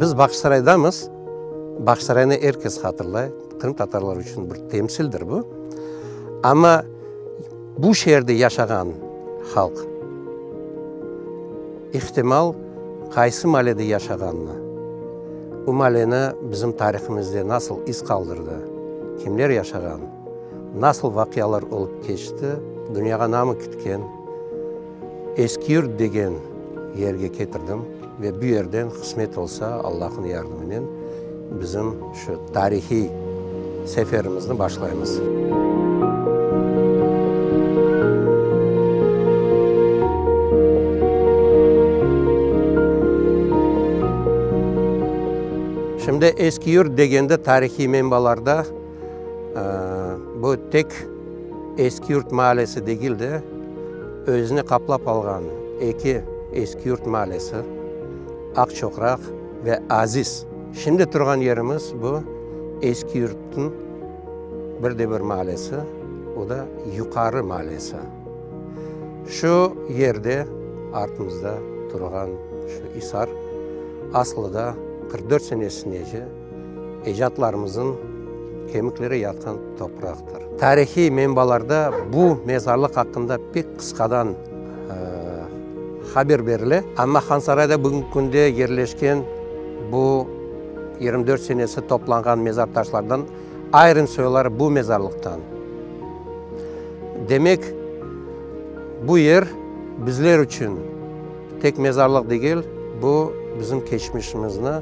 Biz Bağçasaraydamız. Bağçasaraynı er kes hatırlay. Qırımtatarlar içün bir temsildir bu. Amma bu şeerde yaşağan halq, ihtimal, qaysı mallede yaşağanını, bu malleni bizim tarihimizde nasıl iz qaldırdı, kimler yaşağan, nasıl vaqialar olıp keçti, dünyağa namı kitken Eskiyurt degen yerge ketirdim ve bu yerden, qısmet olsa, Allahnıñ yardımınen bizim şu tarihiy seferimizni başlaymız. Şimdi Eskiyurt degende tarihiy menbalarda bu tek Eskiyurt maalesi degil de, özüne qaplap alğan eki Eskiyurt maalesi, Aqçoqraq ve Aziz. Şimdi turğan yerimiz bu Eskiyurtnıñ bir de bir maalesi, o da Yuqarı maalesi. Şu yerde artımızda turğan şu isar aslı da 44 senesinece ecatlarımıznıñ kemikleri yatqan topraqtır. Tarihiy menbalarda bu mezarlıq aqqında pek qısqadan haber berile, amma Hansarayda bugünki künde yerleşken bu 24 senesi toplanğan mezar taşlardan ayırım soyları bu mezarlıqtan. Demek, bu yer bizler içün tek mezarlıq degil, bu bizim keçmişimizni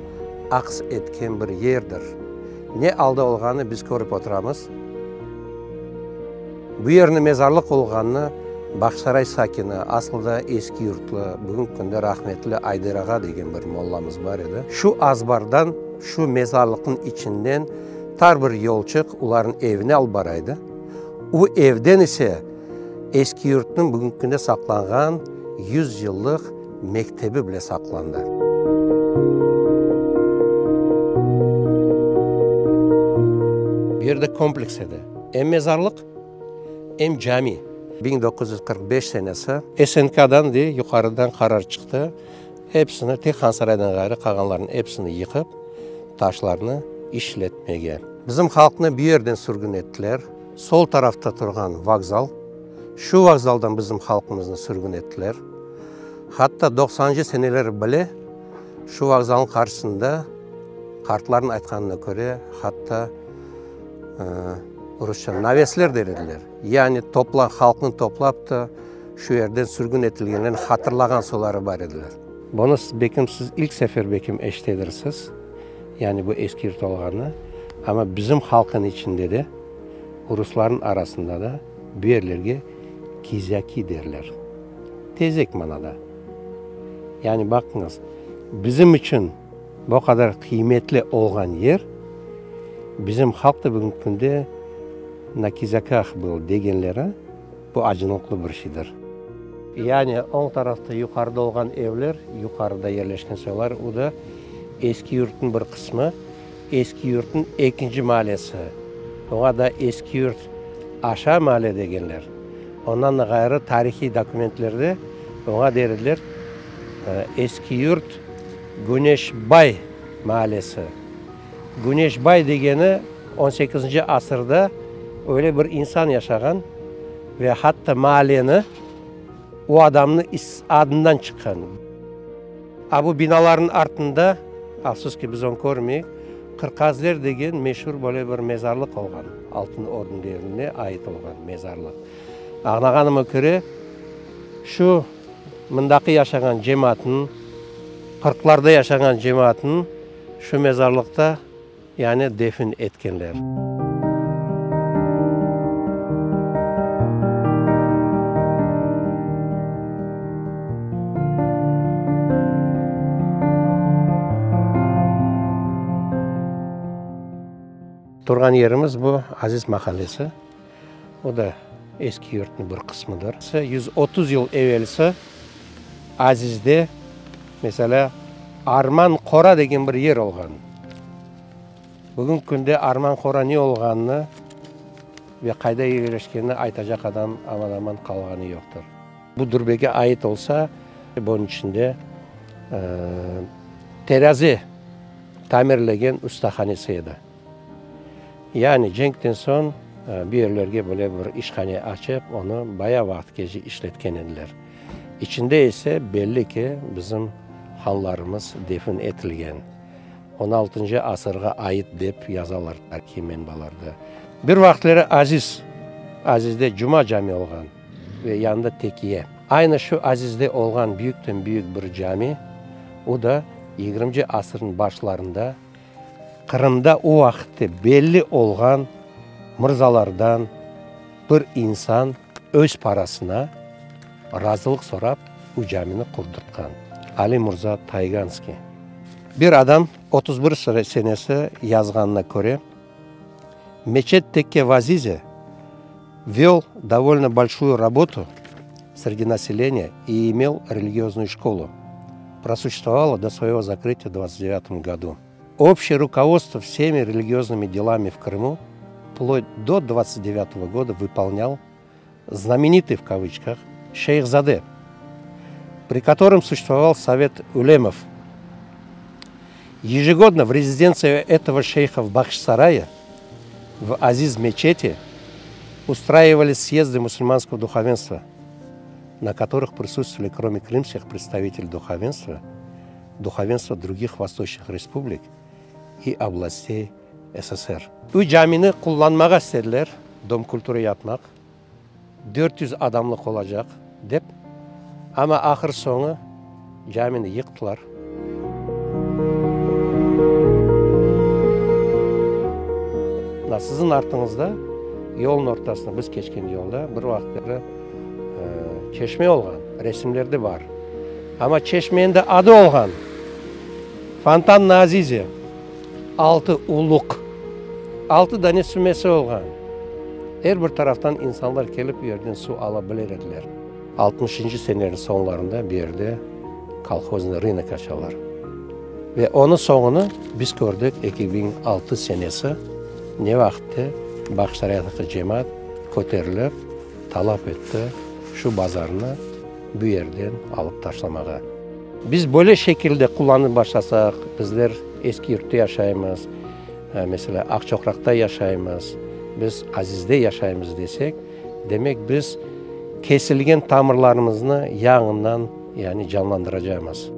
aks etken bir yerdir. Ne alda olğanını biz körip oturamız. Bu yerni mezarlıq olğanını Bağçasaray sakini, aslı da eski yurtlı, bugünki künde rahmetli Ayder ağa degen bir mollamız bar edi. Şu azbardan, şu mezarlıqnıñ içinden tar bir yolçıq olarnıñ evine alıp bara edi. O evden ise eski yurtnıñ bugünki künde saqlanğan yüz yıllıq mektebi bile saqlandı. Bu yerde kompleks edi, em mezarlıq, em cami. 1945 senesi SNK-dan de yuqarıdan qarar çıqtı, episini, tek Hansaraydan ğayrı qalğanlarnıñ episini yıqıp, taşlarnı işletmege. Bizim halqnı bu yerden sürgün ettiler. Sol tarafta turğan vokzal, şu vokzaldan bizim halqımıznı sürgün ettiler. Hatta doqsanıncı seneler bile şu vokzalnıñ qarşısında, qartlarnıñ aytqanına köre, hatta rusça navesler der ediler, yani topla, halqnı toplap da şu yerden sürgün etilgenlerini hatırlağan soları bar ediler. Bunı siz, bekim, siz ilk sefer, bekim, eşitedirsiz, yani bu eski yurt olğanı, amma bizim halqnıñ içinde de, ruslarnıñ arasında da bu yerlerge kizâki derler. Tezek manada. Yani baqıñız, bizim içün bu qadar qıymetli olğan yer, bizim halq da bugünki künde na kizâkah был degenleri, bu acınıqlı bir şeydir. Yani oñ tarafta yuqarıda olğan evler, yuqarıda yerleşken soylar, o da Eski Yurtnıñ bir qısmı, Eski Yurtnıñ ekinci maalesi, oña da Eski Yurt aşağı maale degenler. Ondan da ğayrı tarihiy dokumentlerde oña der ediler Eski Yurt Güneşbay maalesi. Güneşbay degeni on sekizinci asırda öyle bir insan yaşağan ve hatta maaleni o adamnıñ adından çıqqan. A bu binalarnıñ artında, afsus ki, biz onı körmeyik, Qırqazler degen meşur böyle bir mezarlıq olğan, Altın Ordun devrine ait olğan mezarlıq. Añlağanıma köre, şu mındaki yaşağan cemaatnıñ, qırqlarda yaşağan cemaatnıñ şu mezarlıqta, yani defin etkenler. Turğan yerimiz bu Aziz mahallesi. O da Eski Yurtnıñ bir qısmıdır. 130 yıl evelsi Azizde, meselâ, Arman Qora degen bir yer olğan. Bugünki künde Arman Qora ne olğanını ve qayda yerleşkenini aytacaq adam aman-aman qalğanı yoqtır. Bu dürbege ait olsa, bunıñ içinde terazi. tamirlegen ustahanesi edi. Yani cenkten soñ bu yerlerge böyle bir işhane açıp, onı bayağı vaqıtqece işletken ediler. İçinde ise, belli ki, bizim hanlarımız defin etilgen. On altıncı asırğa ait dep yazalar tarihiy menbalarda. Bir vaqıtları Aziz, Azizde Cuma cami olğan ve yanında tekiye. Aynı şu Azizde olğan büyükten büyük bir cami, o da yigirminci asırnıñ başlarında Qırımda o vaqıtte belli olğan mırzalardan bir insan öz parasına razılıq sorap bu camini qurdırtqan, Ali Murza Tayganskiy. Bir adam 31 senesi yazğanına köre, Meçet tekke в Azize vel dovolno bolşuyu rabotu sredi naseleniya i imel religioznuyu şkolu, prosuşestvovala do svoego zakrıtiya v 29 godu. Obşçeye rukovodstvo vsemi religioznymi delami v Krımu vplotь do 29 goda vypolnyal znamenitый v kavıçkah Şeyhzade, pri kotorom suşestvoval Sovet ulemov. Ежегодно в rezidentsiya etogo şeyha v Bağçasaraye, v Aziz-Meçeti ustraivali syezdy musulmanskogo duhovenstva, na kotorıh prisutstvovali krome krımskih predstaviteley duhovenstva, duhovenstvo drugih vostoçnıh respublik i oblastey SSR. Bu camini qullanmağa istediler, Dom kulturı yapmaq, 400 adamlıq olacaq, dep, amma ahır-soñu camini yıqtılar. Mına siziñ artıñızda, yolnıñ ortasında, biz keçken yolda bir vaqıtları çeşme olğan, resimlerde bar. Amma çeşmeniñ de adı olğan, Fontan na Azize, altı uluq, altı dane sümesi olğan. Er bir taraftan insanlar kelip bu yerden suv ala bilir ediler. Altmışıncı senelerniñ soñlarında bu yerde kolhoznıy rınok açalar. Ve onıñ soñunı biz kördik 2006 senesi, ne vaqıtte Bağçasaraydaki cemaat köterilip talap etti şu bazarnı bu yerden alıp taşlamağa. Biz böyle şekilde qullanıp başlasaq, bizler Eski Yurtta yaşaymız, meselâ, Aqçoqraqta yaşaymız, biz Azizde yaşaymız desek, demek biz kesilgen tamırlarımıznı yañından, yani canlandıracaqmız.